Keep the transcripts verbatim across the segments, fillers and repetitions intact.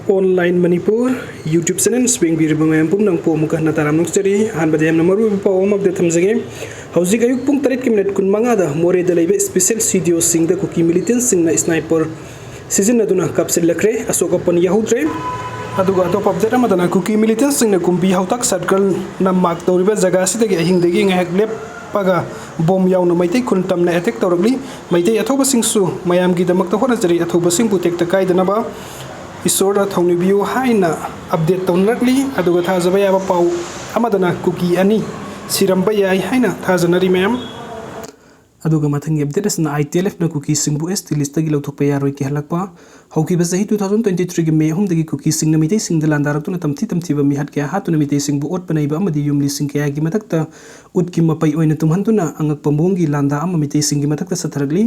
Online Manipur YouTube channel ꯌꯦꯡꯕꯤꯔꯤꯕ ꯃꯌꯥꯝ ꯄꯨꯝꯅꯃꯛꯄꯨ ꯑꯃꯨꯛꯀ ꯍꯟꯅ ꯇꯔꯥꯝꯅ ꯑꯣꯛꯆꯔꯤ꯫ ꯑꯍꯥꯟꯕꯗ ꯌꯥꯝꯅ ꯃꯔꯨꯑꯣꯏꯕ ꯄꯥꯎ ꯑꯃ update ꯊꯝꯖꯒꯦ꯫ ꯍꯧꯖꯤꯛ ꯑꯌꯨꯛ ꯄꯨꯡ ꯇꯔꯦꯠꯀꯤ minute ꯀꯨꯟꯃꯉꯥꯗ ꯃꯣꯔꯦꯗ ꯂꯩꯕ special C D O ꯁꯤꯡꯗ ꯀꯨꯀꯤ militantꯁꯤꯡꯅ sniper ꯁꯤꯖꯤꯟꯅꯗꯨꯅ ꯀꯥꯞꯁꯤꯜꯂꯛꯈ꯭ꯔꯦ꯫ ꯑꯁꯣꯛ ꯑꯄꯟ ꯌꯥꯎꯍꯧꯗ꯭ꯔꯦ꯫ ꯑꯗꯨꯒ ꯑꯇꯣꯞꯄ update ꯑꯃꯗꯅ ꯀꯨꯀꯤ militantꯁꯤꯡꯅ ꯀꯨꯝꯕꯤ ꯍꯥꯎꯇꯥꯛ circleꯅ mark ꯇꯧꯔꯤꯕ ꯖꯒꯥ ꯑꯁꯤꯗꯒꯤ ꯑꯍꯤꯡꯗꯒꯤ ꯉꯥꯏꯍꯥꯛ ꯂꯦꯞꯄꯒ bomb ꯌꯥꯎꯅ ꯃꯩꯇꯩ ꯈꯨꯟ ꯇꯝꯅ attack ꯇꯧꯔꯛꯂꯤ꯫ ꯃꯩꯇꯩ ꯑꯊꯧꯕꯁꯤꯡꯁꯨ ꯃꯌꯥꯝꯒꯤꯗꯃꯛꯇ ꯍꯣꯠꯅꯖꯔꯤ꯫ ꯑꯊꯧꯕꯁꯤꯡꯕꯨ ꯇꯦꯛꯇ ꯀꯥꯏꯗꯅꯕ ꯏꯁꯣꯔꯗ ꯊꯧꯅꯤꯕꯤꯌꯨ ꯍꯥꯏꯅ update ꯇꯧꯅꯔꯛꯂꯤ꯫ ꯑꯗꯨꯒ ꯊꯥꯖꯕ ꯌꯥꯕ ꯄꯥꯎ ꯑꯃꯗꯅ ꯀꯨꯀꯤ ꯑꯅꯤ ꯁꯤꯔꯝꯕ ꯌꯥꯏ ꯍꯥꯏꯅ ꯊꯥꯖꯅꯔꯤ ꯃꯌꯥꯝ꯫ ꯑꯗꯨꯒ ꯃꯊꯪꯒꯤ update ꯑꯁꯤꯅ I T L Fꯅ ꯀꯨꯀꯤꯁꯤꯡꯕꯨ S T listꯇꯒꯤ ꯂꯧꯊꯣꯛꯄ ꯌꯥꯔꯣꯏ ꯀꯤꯍꯜꯂꯛꯄ꯫ ꯍꯧꯈꯤꯕ ꯆꯍꯤ two thousand twenty threeꯒꯤ May ꯑꯍꯨꯝꯗꯒꯤ ꯀꯨꯀꯤꯁꯤꯡꯅ ꯃꯤꯇꯩꯁꯤꯡꯗ ꯂꯥꯟꯗꯥꯔꯛꯇꯨꯅ ꯇꯝꯊꯤ ꯇꯝꯊꯤꯕ ꯃꯤꯍꯥꯠ ꯀꯌꯥ ꯍꯥꯠꯇꯨꯅ ꯃꯤꯇꯩꯁꯤꯡꯕꯨ ꯑꯣꯠꯄ ꯅꯩꯕ ꯑꯃꯗꯤ ꯌꯨꯝꯂꯤꯁꯤꯡ ꯀꯌꯥꯒꯤ ꯃꯊꯛꯇ ꯎꯠꯀꯤ ꯃꯄꯩ ꯑꯣꯏꯅ ꯇꯨꯝꯍꯟꯗꯨꯅ ꯑꯉꯛꯄ ꯃꯑꯣꯡꯒꯤ ꯂꯥꯟꯗꯥ ꯑꯃ ꯃꯤꯇꯩꯁꯤꯡꯒꯤ ꯃꯊꯛꯇ ꯆꯠꯊꯔꯛꯂꯤ꯫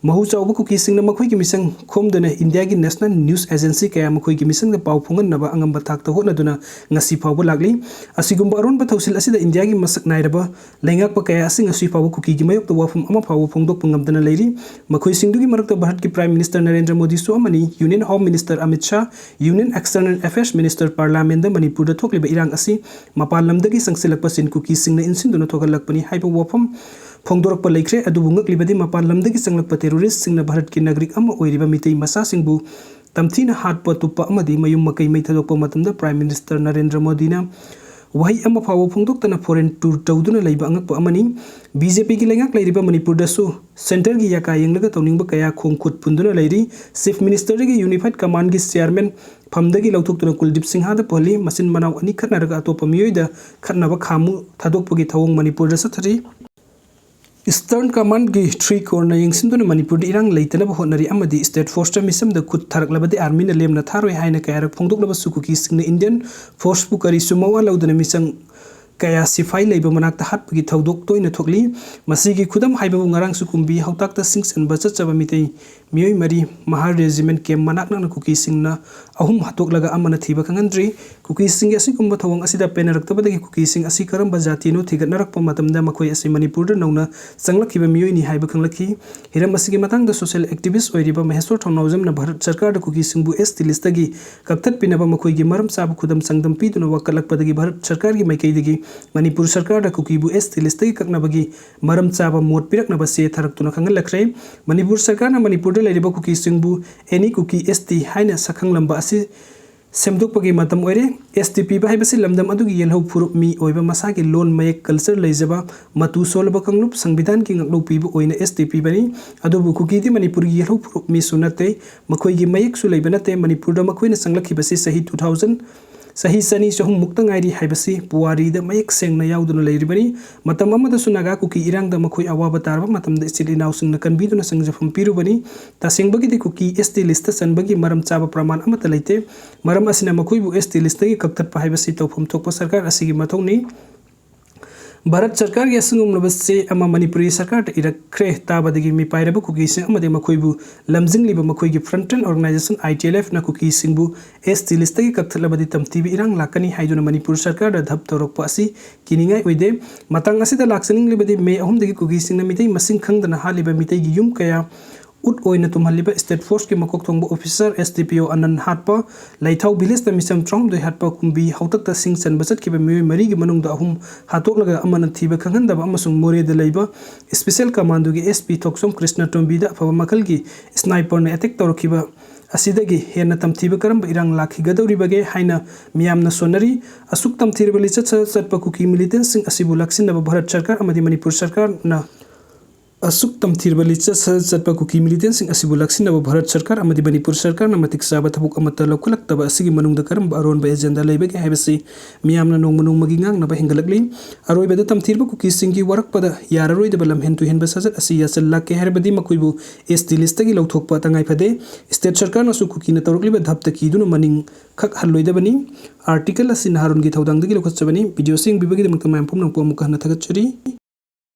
ꯃꯍꯧ ꯆꯥꯎꯕ ꯀꯨꯀꯤꯁꯤꯡꯅ ꯃꯈꯣꯏꯒꯤ ꯃꯤꯁꯪ ꯈꯣꯝꯗꯨꯅ ꯏꯟꯗꯤꯌꯥꯒꯤ national news agency ꯀꯌꯥ ꯃꯈꯣꯏꯒꯤ ꯃꯤꯁꯪꯗ ꯄꯥꯎ ꯐꯣꯡꯍꯟꯅꯕ ꯑꯉꯝꯕ ꯊꯥꯛꯇ ꯍꯣꯠꯅꯗꯨꯅ ꯉꯁꯤ ꯐꯥꯎꯕ ꯂꯥꯛꯂꯤ꯫ ꯑꯁꯤꯒꯨꯝꯕ ꯑꯔꯣꯟꯕ ꯊꯧꯁꯤꯜ ꯑꯁꯤꯗ ꯏꯟꯗꯤꯌꯥꯒꯤ ꯃꯁꯛ ꯅꯥꯏꯔꯕ ꯂꯩꯉꯥꯛꯄ ꯀꯌꯥ ꯑꯁꯤ ꯉꯁꯤ ꯐꯥꯎꯕ ꯀꯨꯀꯤꯒꯤ ꯃꯥꯌꯣꯛꯇ ꯋꯥꯐꯝ ꯑꯃ ꯐꯥꯎꯕ ꯐꯣꯡꯗꯣꯛꯄ ꯉꯝꯗꯅ ꯂꯩꯔꯤ꯫ ꯃꯈꯣꯏꯁꯤꯡꯗꯨꯒꯤ ꯃꯔꯛꯇ ꯚꯥꯔꯠꯀꯤ Prime Minister ꯅꯔꯦꯟꯗ꯭ꯔ ꯃꯣꯗꯤꯁꯨ ꯑꯃꯅꯤ꯫ Union Home Minister Amit Shah, Union External Affairs Minister, Parliamentꯗ ꯃꯅꯤꯄꯨꯔꯗ ꯊꯣꯛꯂꯤꯕ ꯏꯔꯥꯡ ꯑꯁꯤ ꯃꯄꯥꯟ ꯂꯝꯗꯒꯤ ꯆꯪꯁꯤꯜꯂꯛꯄꯁꯤꯡ ꯀꯨꯀꯤꯁꯤꯡꯅ ꯏꯟꯁꯤꯟꯗꯨꯅ ꯊꯣꯛꯍꯜꯂꯛꯄꯅꯤ ꯍꯥꯏꯕ ꯋꯥꯐꯝ ꯐꯣꯡꯗꯣꯔꯛꯄ ꯂꯩꯈ꯭ꯔꯦ꯫ ꯑꯗꯨꯕꯨ ꯉꯛꯂꯤꯕꯗꯤ ꯃꯄꯥꯟ ꯂꯝꯗꯒꯤ ꯆꯪꯂꯛꯄ terroristꯁꯤꯡꯅ ꯚꯥꯔꯠꯀꯤ ꯅꯥꯒꯔꯤꯛ ꯑꯃ ꯑꯣꯏꯔꯤꯕ ꯃꯤꯇꯩ ꯃꯆꯥꯁꯤꯡꯕꯨ ꯇꯝꯊꯤꯅ ꯍꯥꯠꯄ ꯇꯨꯞꯄ ꯑꯃꯗꯤ ꯃꯌꯨꯝ ꯃꯀꯩ ꯃꯩ ꯊꯥꯗꯣꯛꯄ ꯃꯇꯝꯗ Prime Minister ꯅꯔꯦꯟꯗ꯭ꯔ ꯃꯣꯗꯤꯅ ꯋꯥꯍꯩ ꯑꯃ ꯐꯥꯎꯕ ꯐꯣꯡꯗꯣꯛꯇꯅ foreign tour ꯇꯧꯗꯨꯅ ꯂꯩꯕ ꯑꯉꯛꯄ ꯑꯃꯅꯤ꯫ BJPꯒꯤ ꯂꯩꯉꯥꯛ ꯂꯩꯔꯤꯕ ꯃꯅꯤꯄꯨꯔꯗꯁꯨ centreꯒꯤ ꯌꯥꯀꯥ ꯌꯦꯡꯂꯒ ꯇꯧꯅꯤꯡꯕ ꯀꯌꯥ ꯈꯣꯡ ꯈꯨꯠ ꯄꯨꯟꯗꯨꯅ ꯂꯩꯔꯤ꯫ Chief Ministerꯗꯒꯤ Unified Commandꯒꯤ chairman ꯐꯝꯗꯒꯤ ꯂꯧꯊꯣꯛꯇꯨꯅ ꯀꯨꯜꯗꯤꯞ ꯁꯤꯡꯍꯗ ꯄꯨꯍꯜꯂꯤ꯫ ꯃꯆꯤꯟ ꯃꯅꯥꯎ ꯑꯅꯤ ꯈꯠꯅꯔꯒ ꯑꯇꯣꯞꯄ ꯃꯤꯑꯣꯏꯗ ꯈꯠꯅꯕ ꯈꯥꯝꯃꯨ ꯊꯥꯗꯣꯛꯄꯒꯤ ꯊꯧꯑꯣꯡ ꯃꯅꯤꯄꯨꯔꯗ ꯆꯠꯊꯔꯤ꯫ Eastern Commandꯒꯤ three cornerꯅ ꯌꯦꯡꯁꯤꯟꯗꯨꯅ ꯃꯅꯤꯄꯨꯔꯗ ꯏꯔꯥꯡ ꯂꯩꯇꯅꯕ ꯍꯣꯠꯅꯔꯤ ꯑꯃꯗꯤ state forceꯇ ꯃꯤꯆꯝꯗ ꯈꯨꯠ ꯊꯥꯔꯛꯂꯕꯗꯤ armyꯅ ꯂꯦꯝꯅ ꯊꯥꯔꯣꯏ ꯍꯥꯏꯅ ꯀꯌꯥꯔꯛ ꯐꯣꯡꯗꯣꯛꯂꯕꯁꯨ ꯀꯨꯀꯤꯁꯤꯡꯅ Indian forceꯄꯨ ꯀꯔꯤꯁꯨ ꯃꯋꯥ ꯂꯧꯗꯅ ꯃꯤꯆꯪ ꯀꯌꯥ ꯁꯤꯐꯥꯏ ꯂꯩꯕ ꯃꯅꯥꯛꯇ ꯍꯥꯠꯄꯒꯤ ꯊꯧꯗꯣꯛ ꯇꯣꯏꯅ ꯊꯣꯛꯂꯤ꯫ ꯃꯁꯤꯒꯤ ꯈꯨꯗꯝ ꯍꯥꯏꯕꯕꯨ ꯉꯔꯥꯡꯁꯨ ꯀꯨꯝꯕꯤ ꯍꯥꯎꯇꯥꯛꯇ ꯁꯤꯡ ꯆꯟꯕ ꯆꯠꯆꯕ ꯃꯤꯇꯩ ꯃꯤꯑꯣꯏ ꯃꯔꯤ ꯃꯍꯥꯔ ꯔꯦꯖꯤꯃꯦꯟ ꯀꯦꯝꯞ ꯃꯅꯥꯛ ꯅꯛꯅ ꯀꯨꯀꯤꯁꯤꯡꯅ ꯑꯍꯨꯝ ꯍꯥꯠꯇꯣꯛꯂꯒ ꯑꯃꯅ ꯊꯤꯕ ꯈꯪꯍꯟꯗ꯭ꯔꯤ꯫ ꯀꯨꯀꯤꯁꯤꯡꯒꯤ ꯑꯁꯤꯒꯨꯝꯕ ꯊꯧꯑꯣꯡ ꯑꯁꯤꯗ ꯄꯦꯟꯅꯔꯛꯇꯕꯗꯒꯤ ꯀꯨꯀꯤꯁꯤꯡ ꯑꯁꯤ ꯀꯔꯝꯕ ꯖꯥꯇꯤꯅꯣ ꯊꯤꯒꯠꯅꯔꯛꯄ ꯃꯇꯝꯗ ꯃꯈꯣꯏ ꯑꯁꯤ ꯃꯅꯤꯄꯨꯔꯗ ꯅꯧꯅ ꯆꯪꯂꯛꯈꯤꯕ ꯃꯤꯑꯣꯏꯅꯤ ꯍꯥꯏꯕ ꯈꯪꯂꯛꯈꯤ꯫ ꯍꯤꯔꯝ ꯑꯁꯤꯒꯤ ꯃꯇꯥꯡꯗ ꯁꯣꯁꯤꯌꯦꯜ ꯑꯦꯛꯇꯤꯚꯤꯁ꯭ꯠ ꯑꯣꯏꯔꯤꯕ ꯃꯍꯦꯁꯣꯔ ꯊꯧꯅꯥꯎꯖꯝꯅ ꯚꯥꯔꯠ ꯁꯔꯀꯥꯔꯗ ꯀꯨꯀꯤꯁꯤꯡꯕꯨ ꯑꯦꯁ ꯇꯤ ꯂꯤꯁ꯭ꯠꯇꯒꯤ ꯀꯛꯊꯠꯄꯤꯅꯕ ꯃꯈꯣꯏꯒꯤ ꯃꯔꯝ ꯆꯥꯕ ꯈꯨꯗꯝ ꯆꯥꯡꯗꯝ ꯄꯤꯗꯨꯅ ꯋꯥꯀꯠꯂꯛꯄꯗꯒꯤ ꯚꯥꯔꯠ ꯁꯔꯀꯥꯔꯒꯤ ꯃꯥꯏꯀꯩꯗꯒꯤ ꯃꯅꯤꯄꯨꯔ ꯁꯔꯀꯥꯔꯗ ꯀꯨꯀꯤꯕꯨ ꯑꯦꯁ ꯇꯤ ꯂꯤꯁ꯭ꯠꯇꯒꯤ ꯀꯛꯅꯕꯒꯤ ꯃꯔꯝ ꯆꯥꯕ ꯃꯣꯠ ꯄꯤꯔꯛꯅꯕ ꯆꯦ ꯊꯥꯔꯛꯇꯨꯅ ꯈꯪꯍꯜꯂꯛꯈ꯭ꯔꯦ꯫ ꯃꯅꯤꯄꯨꯔ ꯁꯔꯀꯥꯔꯅ ꯃꯅꯤꯄꯨꯔꯗ ꯂꯩꯔꯤꯕ ꯀꯨꯀꯤꯁꯤꯡꯕꯨ ꯑꯦꯅꯤ ꯀꯨꯀꯤ, ꯑꯦꯁ ꯇꯤ ꯍꯥꯏꯅ ꯁꯛꯈꯪꯂꯝꯕ ꯑꯁꯤ ꯁꯦꯝꯗꯣꯛꯄꯒꯤ ꯃꯇꯝ ꯑꯣꯏꯔꯦ꯫ ꯑꯦꯁ ꯇꯤ ꯄꯤꯕ ꯍꯥꯏꯕꯁꯤ ꯂꯝꯗꯝ ꯑꯗꯨꯒꯤ ꯌꯦꯜꯍꯧ ꯐꯨꯔꯨꯞ ꯃꯤ ꯑꯣꯏꯕ, ꯃꯁꯥꯒꯤ ꯂꯣꯟ, ꯃꯌꯦꯛ, ꯀꯜꯆꯔ ꯂꯩꯖꯕ, ꯃꯇꯨ ꯁꯣꯜꯂꯕ ꯀꯥꯡꯂꯨꯞ, ꯁꯪꯕꯤꯙꯥꯟꯒꯤ ꯉꯥꯛꯂꯧ ꯄꯤꯕ ꯑꯣꯏꯅ ꯑꯦꯁ ꯇꯤ ꯄꯤꯕꯅꯤ꯫ ꯑꯗꯨꯕꯨ ꯀꯨꯀꯤꯗꯤ ꯃꯅꯤꯄꯨꯔꯒꯤ ꯌꯦꯜꯍꯧ ꯐꯨꯔꯨꯞ ꯃꯤꯁꯨ ꯅꯠꯇꯦ, ꯃꯈꯣꯏꯒꯤ ꯃꯌꯦꯛꯁꯨ ꯂꯩꯕ ꯅꯠꯇꯦ꯫ ꯃꯅꯤꯄꯨꯔꯗ ꯃꯈꯣꯏꯅ ꯆꯪꯂꯛꯈꯤꯕꯁꯤ ꯆꯍꯤ two thousand, ꯆꯍꯤ ꯆꯅꯤ ꯆꯍꯨꯝ ꯃꯨꯛꯇ ꯉꯥꯏꯔꯤ ꯍꯥꯏꯕꯁꯤ ꯄꯨꯋꯥꯔꯤꯗ ꯃꯌꯦꯛ ꯁꯦꯡꯅ ꯌꯥꯎꯗꯨꯅ ꯂꯩꯔꯤꯕꯅꯤ꯫ ꯃꯇꯝ ꯑꯃꯗꯁꯨ ꯅꯥꯒꯥ ꯀꯨꯀꯤ ꯏꯔꯥꯡꯗ ꯃꯈꯣꯏ ꯑꯋꯥꯕ ꯇꯥꯔꯕ ꯃꯇꯝꯗ ꯏꯆꯤꯜ ꯏꯅꯥꯎꯁꯤꯡꯅ ꯀꯟꯕꯤꯗꯨꯅ ꯆꯪꯖꯐꯝ ꯄꯤꯔꯨꯕꯅꯤ꯫ ꯇꯁꯦꯡꯕꯒꯤꯗꯤ ꯀꯨꯀꯤ ꯑꯦꯁ ꯇꯤ ꯂꯤꯁ꯭ꯠꯇ ꯆꯟꯕꯒꯤ ꯃꯔꯝ ꯆꯥꯕ ꯄ꯭ꯔꯃꯥꯟ ꯑꯃꯠꯇ ꯂꯩꯇꯦ꯫ ꯃꯔꯝ ꯑꯁꯤꯅ ꯃꯈꯣꯏꯕꯨ ꯑꯦꯁ ꯇꯤ ꯂꯤꯁ꯭ꯠꯇꯒꯤ ꯀꯛꯊꯠꯄ ꯍꯥꯏꯕꯁꯤ ꯇꯧꯐꯝ ꯊꯣꯛꯄ ꯁꯔꯀꯥꯔ ꯑꯁꯤꯒꯤ ꯃꯊꯧꯅꯤ꯫ ꯚꯥꯔꯠ ꯁꯔꯀꯥꯔꯒꯤ ꯑꯁꯤꯒꯨꯝꯂꯕ ꯆꯦ ꯑꯃ ꯃꯅꯤꯄꯨꯔꯤ ꯁꯔꯀꯥꯔꯗ ꯏꯔꯛꯈ꯭ꯔꯦ ꯇꯥꯕꯗꯒꯤ ꯃꯤꯄꯥꯏꯔꯕ ꯀꯨꯀꯤꯁꯤꯡ ꯑꯃꯗꯤ ꯃꯈꯣꯏꯕꯨ ꯂꯝꯖꯤꯡꯂꯤꯕ ꯃꯈꯣꯏꯒꯤ ꯐ꯭ꯔꯟꯇꯦꯜ ꯑꯣꯔꯒꯅꯥꯏꯖꯦꯁꯟ ꯑꯥꯏ ꯇꯤ ꯑꯦꯜ ꯑꯦꯐꯅ ꯀꯨꯀꯤꯁꯤꯡꯕꯨ ꯑꯦꯁ ꯇꯤ ꯂꯤꯁ꯭ꯠꯇꯒꯤ ꯀꯛꯊꯠꯂꯕꯗꯤ ꯇꯝꯊꯤꯕ ꯏꯔꯥꯡ ꯂꯥꯛꯀꯅꯤ ꯍꯥꯏꯗꯨꯅ ꯃꯅꯤꯄꯨꯔ ꯁꯔꯀꯥꯔꯗ ꯙꯞ ꯇꯧꯔꯛꯄ ꯑꯁꯤ ꯀꯤꯅꯤꯡꯉꯥꯏ ꯑꯣꯏꯗꯦ꯫ ꯃꯇꯥꯡ ꯑꯁꯤꯗ ꯂꯥꯛꯆꯅꯤꯡꯂꯤꯕꯗꯤ ꯃꯦ ꯑꯍꯨꯝꯗꯒꯤ ꯀꯨꯀꯤꯁꯤꯡꯅ ꯃꯤꯇꯩ ꯃꯁꯤꯡ ꯈꯪꯗꯅ ꯍꯥꯠꯂꯤꯕ ꯃꯤꯇꯩꯒꯤ ꯌꯨꯝ ꯀꯌꯥ ꯎꯠ ꯑꯣꯏꯅ ꯇꯨꯝꯍꯜꯂꯤꯕ ꯁ꯭ꯇꯦꯠ ꯐꯣꯔꯁꯀꯤ ꯃꯀꯣꯛ ꯊꯣꯡꯕ ꯑꯣꯐꯤꯁꯥꯔ ꯑꯦꯁ ꯗꯤ ꯄꯤ ꯑꯣ ꯑꯅꯟ ꯍꯥꯠꯄ, ꯂꯩꯊꯥꯎ ꯚꯤꯂꯦꯖꯇ ꯃꯤꯆꯝ ꯇꯔꯥꯍꯨꯝꯗꯣꯏ ꯍꯥꯠꯄ ꯀꯨꯝꯕꯤ ꯍꯥꯛꯇꯛꯇ ꯁꯤꯡ ꯆꯟꯕ ꯆꯠꯈꯤꯕ ꯃꯤꯑꯣꯏ ꯃꯔꯤꯒꯤ ꯃꯅꯨꯡꯗ ꯑꯍꯨꯝ ꯍꯥꯠꯇꯣꯛꯂꯒ ꯑꯃꯅ ꯊꯤꯕ ꯈꯪꯍꯟꯗꯕ ꯑꯃꯁꯨꯡ ꯃꯣꯔꯦꯗ ꯂꯩꯕ ꯁ꯭ꯄꯦꯁꯦꯜ ꯀꯃꯥꯟꯗꯣꯒꯤ ꯑꯦꯁ ꯄꯤ ꯊꯣꯛꯆꯣꯝ ꯀ꯭ꯔꯤꯁꯅ ꯇꯣꯝꯕꯤꯗ ꯑꯐꯕ ꯃꯈꯜꯒꯤ ꯁ꯭ꯅꯥꯏꯄꯔꯅ ꯑꯦꯇꯦꯛ ꯇꯧꯔꯛꯈꯤꯕ ꯑꯁꯤꯗꯒꯤ ꯍꯦꯟꯅ ꯇꯝꯊꯤꯕ ꯀꯔꯝꯕ ꯏꯔꯥꯡ ꯂꯥꯛꯈꯤꯒꯗꯧꯔꯤꯕꯒꯦ ꯍꯥꯏꯅ ꯃꯤꯌꯥꯝꯅ ꯁꯣꯟꯅꯔꯤ꯫ ꯑꯁꯨꯛ ꯇꯝꯊꯤꯔꯕ ꯂꯤꯆꯠ ꯁꯥꯖꯠ ꯆꯠꯄ ꯀꯨꯀꯤ ꯃꯤꯂꯤꯇꯦꯟꯠꯁꯤꯡ ꯑꯁꯤꯕꯨ ꯂꯥꯛꯁꯤꯟꯅꯕ ꯚꯥꯔꯠ ꯁꯔꯀꯥꯔ ꯑꯃꯗꯤ ꯃꯅꯤꯄꯨꯔ ꯁꯔꯀꯥꯔꯅ ꯑꯁꯨꯛ ꯇꯝꯊꯤꯔꯕ ꯂꯤꯆꯠ ꯁꯥꯖꯠ ꯆꯠꯄ ꯀꯨꯀꯤ ꯃꯤꯂꯤꯇꯦꯟꯠꯁꯤꯡ ꯑꯁꯤꯕꯨ ꯂꯥꯛꯁꯤꯟꯅꯕ ꯚꯥꯔꯠ ꯁꯔꯀꯥꯔ ꯑꯃꯗꯤ ꯃꯅꯤꯄꯨꯔ ꯁꯔꯀꯥꯔꯅ ꯃꯇꯤꯛ ꯆꯥꯕ ꯊꯕꯛ ꯑꯃꯠꯇ ꯂꯧꯈꯠꯂꯛꯇꯕ ꯑꯁꯤꯒꯤ ꯃꯅꯨꯡꯗ ꯀꯔꯝꯕ ꯑꯔꯣꯟꯕ ꯑꯦꯖꯦꯟꯗꯥ ꯂꯩꯕꯒꯦ ꯍꯥꯏꯕꯁꯤ ꯃꯤꯌꯥꯝꯅ ꯅꯣꯡꯃ ꯅꯣꯡꯃꯒꯤ ꯉꯥꯡꯅꯕ ꯍꯦꯟꯒꯠꯂꯛꯂꯤ꯫ ꯑꯔꯣꯏꯕꯗ ꯇꯝꯊꯤꯔꯕ ꯀꯨꯀꯤꯁꯤꯡꯒꯤ ꯋꯥꯔꯛꯄꯗ ꯌꯥꯔꯔꯣꯏꯗꯕ ꯂꯝꯍꯦꯟ ꯇꯨꯍꯦꯟꯕ ꯁꯥꯖꯠ ꯑꯁꯤ ꯌꯥꯁꯤꯜꯂꯛꯀꯦ ꯍꯥꯏꯔꯕꯗꯤ ꯃꯈꯣꯏꯕꯨ ꯑꯦꯁ ꯇꯤ ꯂꯤꯁ꯭ꯠꯇꯒꯤ ꯂꯧꯊꯣꯛꯄ ꯇꯉꯥꯏ ꯐꯗꯦ꯫ ꯁ꯭ꯇꯦꯠ ꯁꯔꯀꯥꯔꯅꯁꯨ ꯀꯨꯀꯤꯅ ꯇꯧꯔꯛꯂꯤꯕ ꯙꯞꯇ ꯀꯤꯗꯨꯅ ꯃꯅꯤꯡ ꯈꯛ ꯍꯜꯂꯣꯏꯗꯕꯅꯤ꯫ ꯑꯥꯔꯇꯤꯀꯜ ꯑꯁꯤ ꯅꯍꯥꯔꯣꯟꯒꯤ ꯊꯧꯗꯥꯡꯗꯒꯤ ꯂꯧꯈꯠꯆꯕꯅꯤ꯫ ꯚꯤꯗꯤꯑꯣꯁꯤ ꯌꯦꯡꯕꯤꯕꯒꯤꯗꯃꯛꯇ ꯃꯌꯥꯝ ꯄꯨꯝꯅꯃꯛꯄꯨ ꯑꯃꯨꯛꯀ ꯍꯟꯅ ꯊꯥꯒꯠꯆꯔꯤ꯫